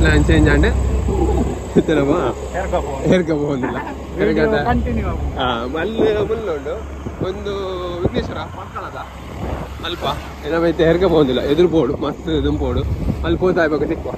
Plan change and ಹೇರ್ಕ ಹೋಗಿಲ್ಲ. ಮಲ್ಲು ಮುಲ್ಲುಂಡು ಒಂದು ವಿಘ್ನೇಶ್ವರ ಪಕ್ಕಳದ ಅಲ್ಪ ಏನೈತೆ ಹೆರ್ಕ ಹೋಗಿಲ್ಲ. ಎದುರು ಬೋಡು ಮಸ್ತ್ ದುಂಪೋಡು ಅಲ್ಲಿ ಪೋತಾಯ್ಬೇಕು ಸಿಕ್ಕುವ.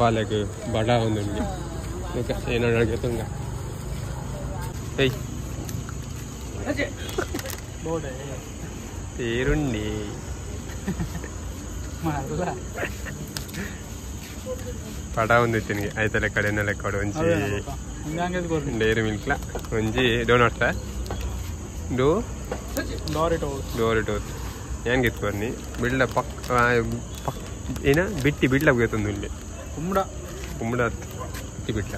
ಬಾಲೆಗ್ ಬಡ ಒಂದುಂಡು ಓಕೆ ಏನೋ ತುಂಗ ಏಯ್ ತೇರುಂಡಿ ಪಡ ಒಂದು ತಿನ್ಗೆ ಆಯ್ತ ಲೆಕ್ಕ ಎನ್ನ ಲೆಕ್ಕ ಒಂಜಿ ಡೈರಿ ಮಿಲ್ಕ್ಲ ಒಂಜಿ ಡೋನಟ್ಸ do Doritos ಏನ್ ಗಿತ್ಕೊರ್ನಿ ಬಿಲ್ಡ ಪಕ್ ಪಕ್ ಏನ ಬಿಟ್ಟಿ ಬಿಡ್ಲ ಗೊತ್ತೊಂದು ಇಲ್ಲಿ ಕುಂಬಡ ಕುಂಬಡ ಬಿಟ್ಟಿ ಬಿಡ್ಲ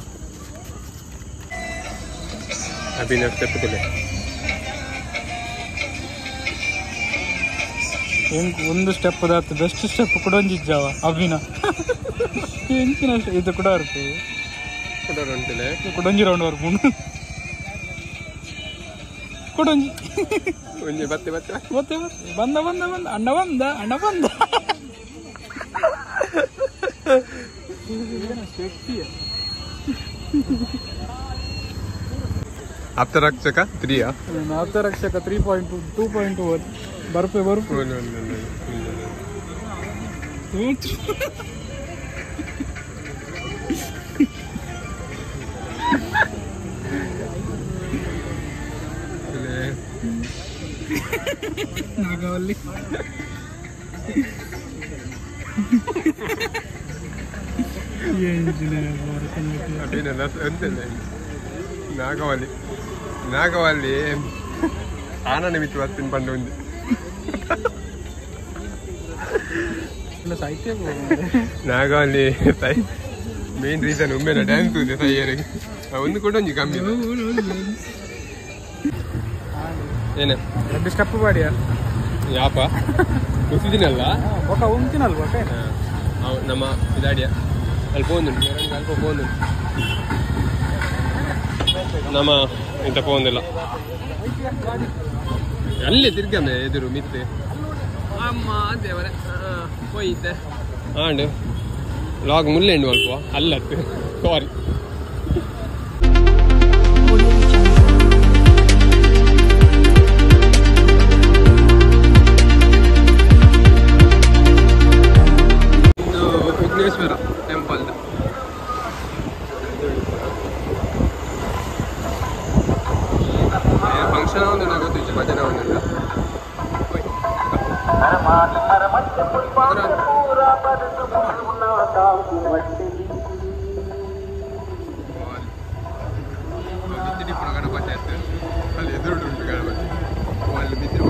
ಅಭಿನವ್ ಸ್ಟೆಪ್ ತಿಲ್ಲ ಒಂದು ಸ್ಟೆಪ್ ದಾತು ಬೆಸ್ಟ್ ಸ್ಟೆಪ್ ಕೂಡ ಒಂಜಿಜ್ಜಾವ ಅಭಿನ ಎಂಚಿನ ಇದು ಕೂಡ ಇರ್ತದೆ ಕುಡೊಂಜಿ ರೌಂಡ್ ಬರ್ಪುಂಡು ಕುಡೊಂಜಿ ಒಂಜಿ ಬತ್ತೆ ಬತ್ತೆ ಬತ್ತೆ ಬಂದ ಬಂದ ಬಂದ ಅಣ್ಣ ಬಂದ ಅಣ್ಣ ಬಂದ ಆಪ್ತರಕ್ಷಕ 3 ಆಪ್ತರಕ್ಷಕ 3.2 2.1 ಬರ್ಪೆ ಬರ್ಪೆ ನಾಗವಲ್ಲಿ ನಾಗವಲ್ಲಿ ನಾಗವಲ್ಲಿ ಆನ ನಿಮಿತ್ತ ಬರ್ತೀನಿ ಪಂಡು ಒಂದು ಸಾಹಿತ್ಯ ನಾಗವಲ್ಲಿ ಸೈ ಮೇನ್ ರೀಸನ್ ಒಮ್ಮೆ ಡ್ಯಾನ್ಸ್ ಇದೆ ಸೈಯರಿಗೆ ಒಂದು ಕೂಡ ಒಂಜಿ ಕಮ್ಮಿ ಏನ ಎರಡು ಸ್ಟೆಪ್ ಬಾಡಿಯ ಯಾಪ ಗೊತ್ತಿದ್ದೀನಲ್ಲ ఒక ಉಂತಿನಲ್ವ ನಮ್ಮ ಇದಾಡಿಯ ಅಲ್ಲಿ ಪೋಂದುಂಟು ಅಲ್ಪ ಪೋಂದುಂಟು ನಮ್ಮ ಇಂತ ಪೋಂದಿಲ್ಲ ಅಲ್ಲಿ ತಿರ್ಗಮ್ಮೆ ಎದುರು ಮಿತ್ತೆ ಅಮ್ಮ ದೇವರೇ ಹೋಯಿದ್ದೆ ಆಂಡ್ ಲಾಗ್ ಮುಲ್ಲೆ ಉಂಡು ಅಲ್ಪ ಅಲ್ಲತ್ತು ಸಾರಿ. ಇದು ವಿಘ್ನೇಶ್ವರ ಟೆಂಪಲ್. ಫಂಕ್ಷನ್ ಒಂದು ಗೊತ್ತಿತ್ತು, ಭಜನೆ ಒಂದುಂಟು. ಗಣಪತಿ ಆಯ್ತು ಅಲ್ಲಿ ಎದುರು ಉಂಟು ಗಣಪತಿ, ಅಲ್ಲಿ ಬಿದ್ದಿರು.